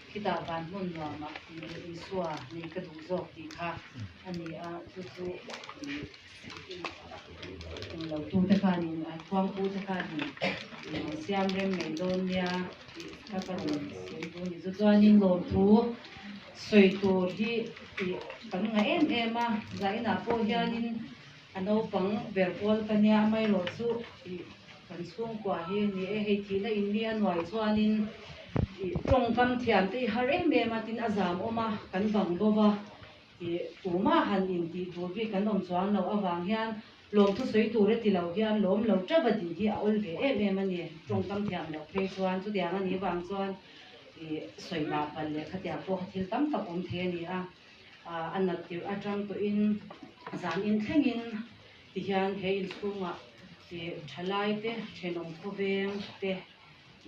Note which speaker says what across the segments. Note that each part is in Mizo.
Speaker 1: Khitah van hmun nuamah Isua nei ka duh zawk tih kha a ni a, chu chu eng lo tute khanin a thuangpute khanin siam rem mai dawn nia tih kha ka rawn sawi duh a ni. Chu chuanin lawmthu sawi tur hi kan ngah em em a, zainah pawh hianin a naupang ber pawl ka nia, amaherawhchu kan chhungkua hi a ni e, hei thihna in mi a nuai chuanin ih tawngkam thiam te hi har em em a, tin a zam awm a, kan bang bo va, ih tumah han intih tur bik kan awm chuang loh avang hian lawmthu sawi tur e ti lo hian lawm lo teuh a tih hi a awl ve em em a ni, tawngkam thiam loh phei chuan chutiang a nih vang chuan ih sawi mah palh leh khatiang pawh kha thil tam tak awm thei a ni a, a nat tirh atang tawhin zan in thlengin Tihian he inchhungah ih thalai te, thenawm khawveng te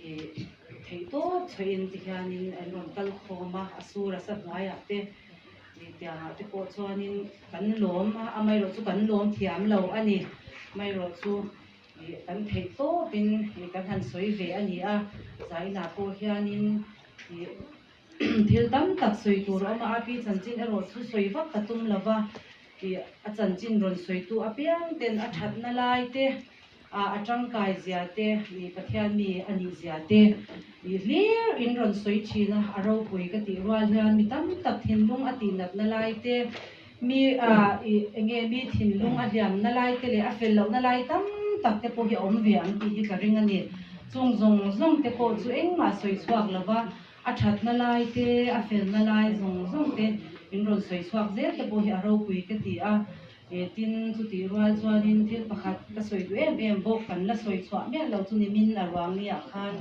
Speaker 1: ih theihtawp chhuahin tihianin an rawn kal khawm a, a sur a sa hnuaiah te ih tiangah te pawh chuanin kan lawm a, amaherawhchu kan lawm thiam lo a ni. Amaherawhchu ih kan theihtawpin ih kan han sawi ve a ni a, zainah pawh hianin ih thil tam tak sawi tur a awm a, a pi chanchin erawh chu sawi vak ka tum lo va. Tih a chanchin rawn sawitu apiang ten a thatna lai te, a tangkai zia te, ih Pathian mi a nih zia te ih hlir in rawn sawi thin a, a ropui ka tih rual hian mi tam tak thinlung a tih natna lai te, mi ih enge mi thinlung a hliamna lai te leh a fel lohna lai tam tak te pawh hi a awm ve ang tih hi ka ring a ni. Chung zawng zawng te pawh chu engmah sawi chhuak lova A thatna lai te, a felna lai zawng zawng te min rawn sawi chhuak zel te pawh hi a ropui ka ti a. E tin, chutih rual chuanin thil pakhat ka sawi duh em em bawk, kan la sawi chhuah miah lo chu nimin a ruang ni ah khan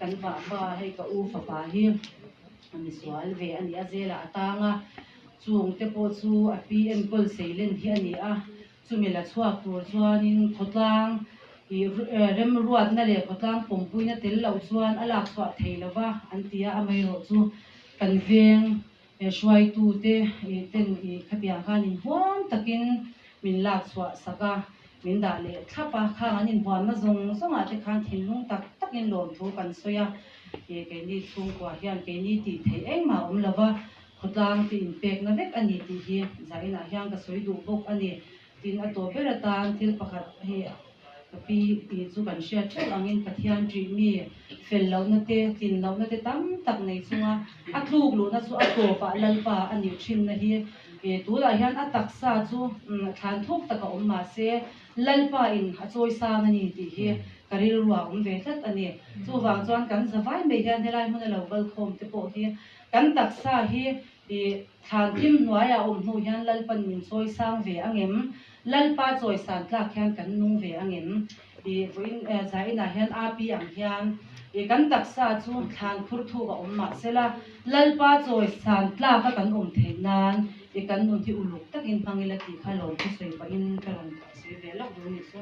Speaker 1: kan vahpa hei ka u fapa hi a misual ve a ni a, zelah a tang a, chung te pawh chu a pi enkawl seilen hi a ni a. Chumi la chhuak tur chuanin khawtlang ih remruatna leh khawtlang pawmpuina tel loh chuan a lak chhuah thei lo va an ti a, amaherawh chu kan veng hruaitute ih ten ih khatiang khan inhuam takin min lak chhuah sak a, min dah leh thlap a, khang an inhuamna zawng zawngah te khan thinlung tak takin lawmthu kan sawi a, ih keini chhungkua hian keini tih theih engmah a awm lo va. Khawtlang te inpekna vek a ni tih hi zainah hian ka sawi duh bawk a ni. Tin, a tawp ber atan thil pakhat hei Ka pi tih chu kan hriat theuh angin Pathian ṭih mi fel lohna te, tlin lohna te tam tak nei chunga a tluk luhna chu a tawpah Lalpa a nih ṭhinna hi tunah hian a taksa chu thlan thuk tak a awm mah se Lalpa in a chawi sang a ni tih hi ka rilru a awm ve tlat a ni. Chuvang chuan kan zavai mai hian helai hmuna lo kal khawm te pawh hi kan taksa hi thlan thim hnuaiah awm hnu hian Lalpan min chawi sang ve angem? Lalpa chawisan tlak hian kan nung ve angem? I vawiin zainah hian Api ang hian i kan taksa chu thlan khur thuk a awm mah sela, Lalpa chawisan tlaka kan awm theih nan i kan nun hi uluk takin hmang ila tih kha lawm thu sawi pahin ka rawn sawi ve lawk duh ni chu.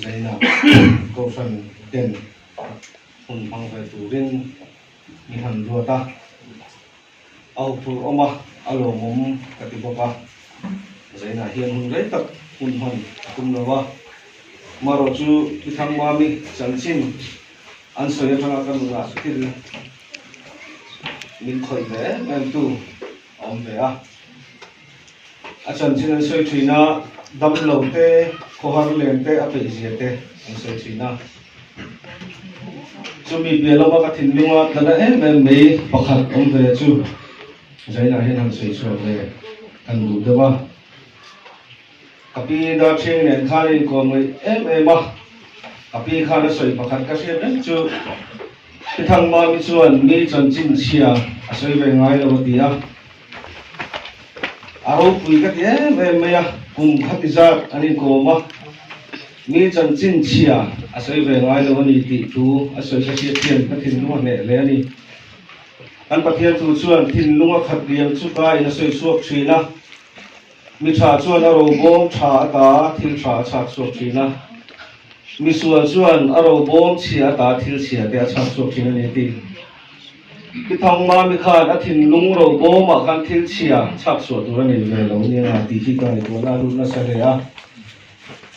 Speaker 2: Zaina Kohhran ten hun hmang ve turin min han ruat a, a huphurh awm a, a lawmawm ka ti bawk a. Zaina hian hun rei tak hun hman a tum lo a, marawh chu Pi Thangmami chanchin an sawi atanga ka nunah thil min khawih ve em em tu a awm ve a. A chanchin an sawi thin a, damlo te, khawhar len te a peih zia te an sawi thin a. Chumi piah lama ka thinlunga tla na em em mai pakhat awm ve chu Zainah hian han sawi chhuak ve kan duh deuh a. Ka pi Darchheng nen khan a inkawm ngaih em em a, ka pi khan a sawi pakhat ka hriat reng chu Pi Thangmami chuan mi chanchin chhia a sawi ve ngai lo a ti a. A ropui ka ti em em mai a, kum khati zat an inkawm a, mi chanchin chhia a sawi ve ngai lo a ni tih thu a sawi ka hriat hian ka thinlung a hneh hle a ni. Kan Pathian thu chuan thinlung a khat liam chu ka in a sawi chhuak thin a, mi tha chuan a robawm tha ata thil tha a chhak chhuak thin a, mi sual chuan a robawm chhia ata thil chhia te a chhak chhuak thin a ni a ti. Pi Thangmami khan a thinlung ro bawmah khan thil chhia chhak chhuah tur a nei ve lo nia nga tih hi ka ngaihtuahna a lut nasa hle a.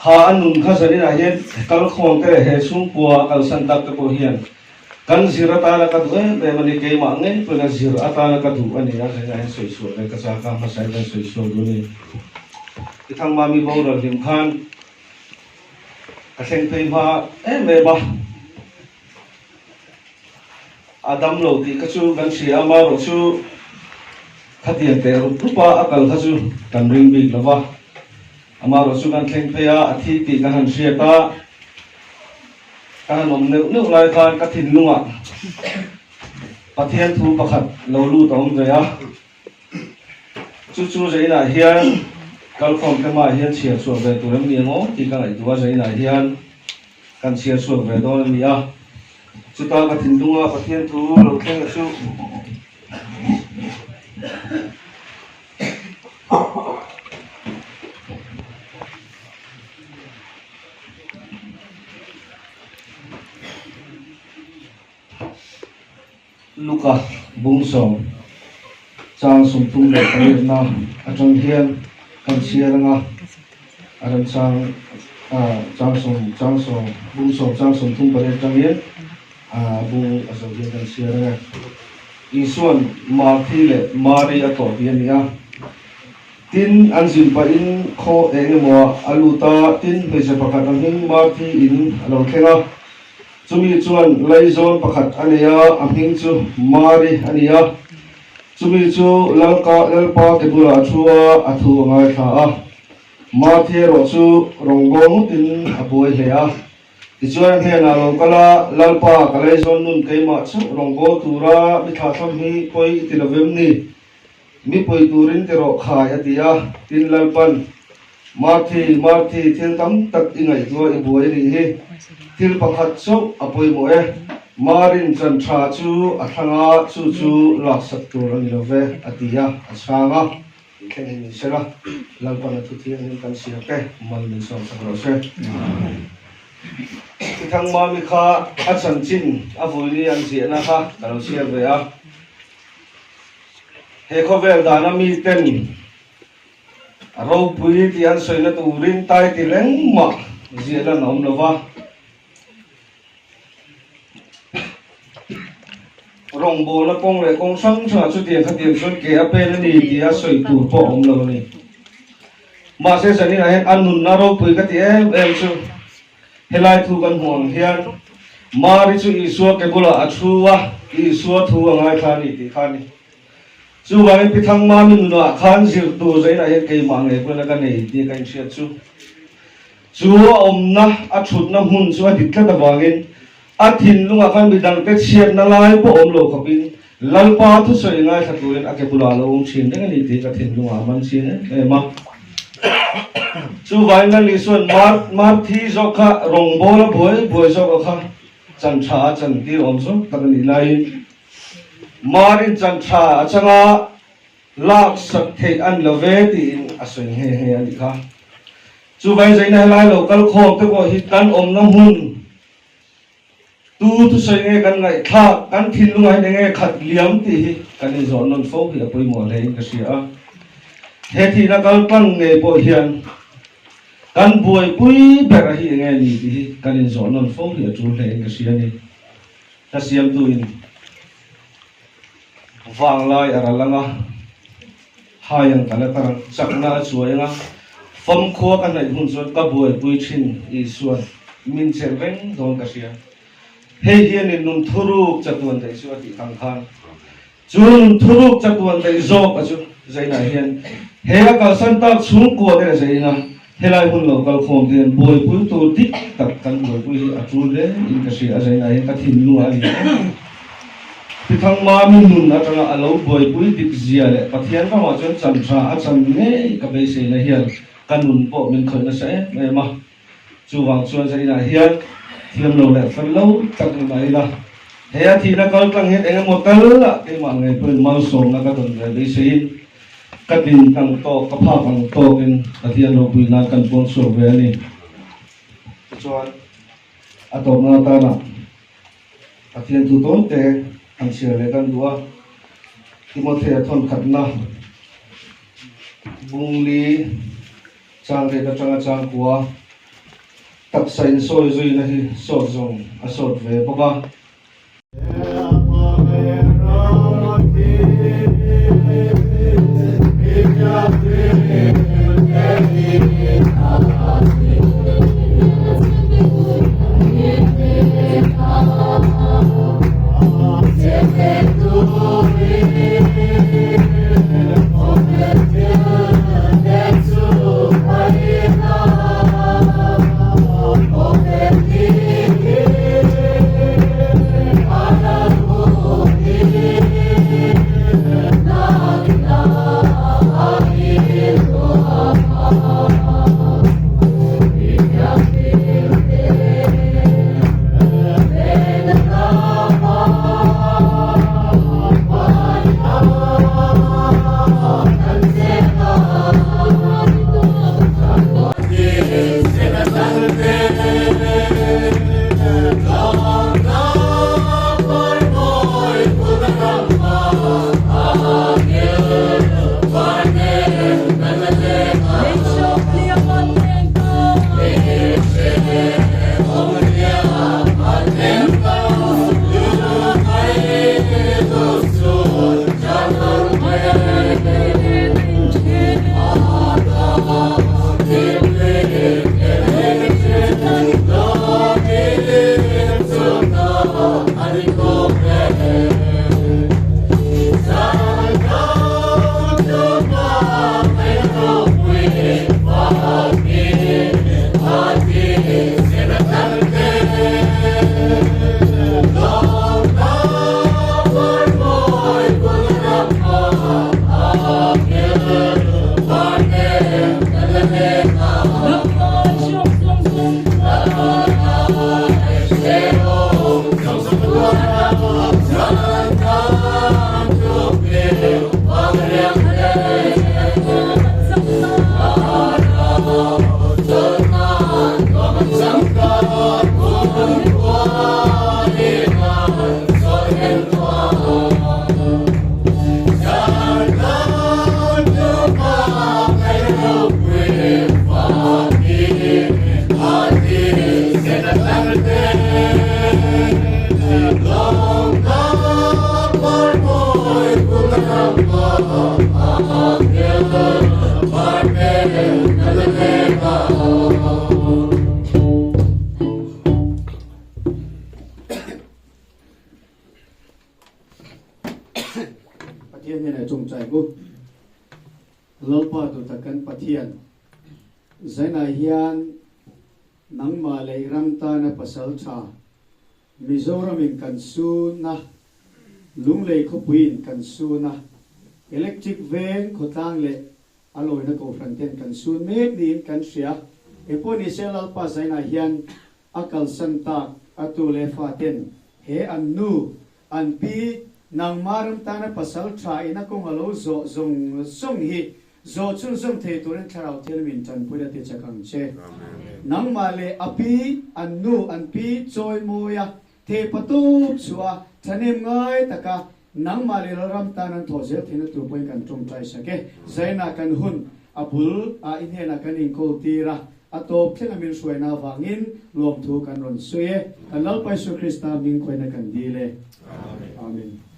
Speaker 2: Kha a nun kha zaninah hian kalkhawm te leh he chhungkua a kalsan tak te pawh hian kan zir atana ka duh em em a ni, keimah ngei pawhin a zir atana ka duh a ni a, zaninah hian sawi chhuah ve ka chak a, hmasa in kan sawi chhuak duh a ni. Pi Thangmami boral hlim khan ka thleng phei hma em em a. A dam lo tih kha chu kan hria a, amaherawh chu khatiang teh rup rup a a kal kha chu kan ring bik lo va. Amaherawh chu kan thleng phei a, a thi tih kan han hriat a, kan han awm neuh neuh lai khan ka thinlungah Pathian thu pakhat lo lut a awm ve a. Chu chu Zainah hian kalkhawm te hmaah hian chhiar chhuah ve tur em ni ang aw tih ka ngaihtuah a, Zainah hian kan chhiar chhuak ve dawn a ni a. Chuta ka thinlunga Pathian thu lo thleng a chu. Luka bungsawm chang 38na atang hian kan chhiar anga a remchang chang sawm chang sawm bungsawm chang 38 atangin bung a zo hian kan chhiar anga Isuan Marthi leh Mari a tlawh tih a ni a. Tin, an zin pahin khaw eng emaw ah a lut a, tin hmeichhe pakhat a hming Marthi in a lo thleng a. Chumi chuan laizawn pakhat a nei a, a hming chu Mari a ni a. Chumi chu Lalka Lalpa ke bulah a thu a, a thu a ngaithla a. Marthi erawh chu rawngbâwl ngawtin a buai hle a. Tichuan a hnenah lo kal a, Lalpa, ka leizawn nun keimah chauh rawngbâwl tura mi thlahthlam hi pawi i ti lo vem ni? Mi pui turin ti rawh khai, a ti a. Tin, Lalpan, Marthi, Marthi, thil tam tak i ngaihtuah i buai a nih hi. Thil pakhat chauh a pawimawh e. Marin chan tha chu a thlang a, chu chu laksak tur a ni lo ve, a ti a, a chhang a. Thleng hi min sel a, Lalpan a thu thianghlim kan siam te mal min sawm sak rawh se. Thithang Mami kha a chanchin a vuini an ziahna kha ka lo chhiar ve a. He khawvel dana miten a ropui tih an sawina turin tai ti reng mah ziah lan a awm lo va. Rawngbawlna kawng leh kawng hrang hrangah chutiang khatiang chuan ke a pen a ni tia sawi tur pawh a awm lo a ni. Mahse zaninah hian a nunna ropui ka ti em em chu helai thu kan hmuh ang hian Mari chu Isua ke bulah a thu a, Isua thu a ngaithla a ni tih kha a ni. Chuvangin Pi Thangmami nunah khan zir tur zainah hian keimah ngei pawhin a ka nei tih ka inhriat chu. Chu a awmna, a thutna hmun chu a dik tlat avangin a thinlungah khan midangte chhiatna lai pawh awm lo khawpin Lalpa thusawi ngaithla turin a ke bulah a lo awm thin reng a ni tih ka thinlungah a man chiang em em a. Chuvangin Lal Isua'n Mar, Marthi zawk kha rawngbâwl a buai buai zawk a kha chan tha a chantir awm zawk tak a nih laiin Marin chan tha a chang a, Lak sak theih a ni lo ve tiin a sawi nghe nghe a nih kha. Chuvai zaina helai lo kal khawm te pawh hi kan awmna hmun tu thusawi nge kan ngaihthlak, kan thinlungah hian enge khat liam tih hi kan inzawh nawn fo hi a pawimawh hle in ka hria a. He thihna kal tlang ngei pawh hian kan buaipui ber a hi enge ni tih hi kan inzawh nawn fo hi a tul hle in ka hria a ni. Hla siamtu in. Vanglai a ral ang a, hai ang ka la tar ang, chakna a chuai ang a, famkhua ka hnaih hun chuan ka buaipui thin Isua'n min chelh reng dawn ka hria. Hei hian in nun thuruk chatuan daih chu a tih tang khan chu nun thuruk chatuan daih zawk a chu Zainah hian he a kalsan tak chhungkua te leh Zaina Helai hun lo kal khawm hian buaipui tur dik tak kan buaipui hi a tul hle in ka hria a, zainah hian ka thinlung a ni em. Pi Thangmami nun atanga a lo buaipui dik zia leh Pathian ramah chuan chan tha a chan ngei ka beiseina hian ka nun pawh min khawih nasa em em a. Chuvang chuan zainah hian thiam lo leh fel lo tak ni mah ila he a thihna kal tlang hian eng emaw tal ah keimah ngei pawhin malsawmna ka dawn ve beiseiin Ka din ang tawk, ka phak ang tawkin Pathian ropui nan kan puang chhuak ve a ni. Tichuan, a tawpna atana Pathian thu tawnte han chhiar leh kan duh a, Timothea thawnkhatna bungli chang riat atanga chang kua taksa insawi zuina hi sawt zawng a sawt ve bawk a.
Speaker 3: Pathian hian a chungchai ku Lalpa duhtak kan Pathian zainah hian nangmah leh i ram tana pasal tha Mizoramin kan sun a, Lunglei khawpuiin kan sun a, Electric veng khawtlang leh a lawina kohhran ten kan sun mek niin kan hria. Engpawh nise Lalpa zainah hian a kalsan tak a tu leh fa ten he an nu, an pi, nangmah ram tana pasal tha in a kawng a lo zawh zawng zawng hi zawh chhunzawm thei turin Thlarau Thianghlim in tanpui a ti chak ang che. Nangmah leh a pi, an nu, an pi chawimawi a, theipa tawp chhuah a, thahnem ngai taka nangmah leh Lalram tan an thawh zel theihna tur pawhin kan tawngtai sak e. Zainah kan hun a bul a i hnenah kan inkawl tir a, a tawp thleng a min hruaina avangin lawmthu kan rawn sawi e. Kan Lalpa Isua Krista hming khawina kan dil e. Amen.